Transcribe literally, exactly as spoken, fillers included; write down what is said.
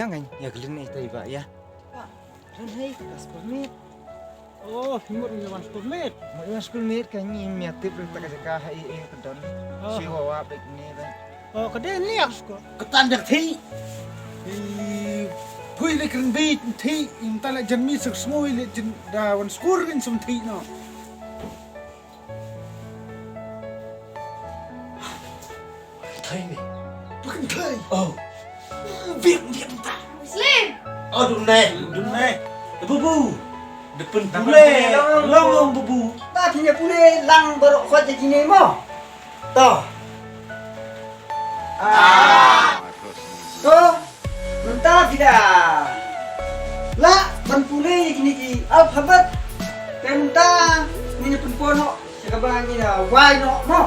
Ngan ïa kylli ïa i tai ba ïa. Don hei ka schoolmate. Oh, mut ïa wan schoolmate. Mut ïa wan schoolmate ka ngi mia tip ruh ta ka jaka ha i i ka don. Oh. Shi wa wa bek ni ba. Oh, ka dei ni ak school. Ka tan dak thi. I pui le kren bit thi, i mta le jan mi sek smui le jan da wan school rin sum thi no. Thai ni. Bukan thai. Oh. Biar dia tak. Muslim. Oh, dun ne. Dun ne. Bubu. Depan pule. Long, long, bubu. Ta phi ne pule lang baroh khot je kini mo. To. Ah. To. Mynta phi da lah ban pule ïa kine ki alphabet. Te mynta ngin ïa pynpoi noh sha kaba ngin ïa wai noh noh.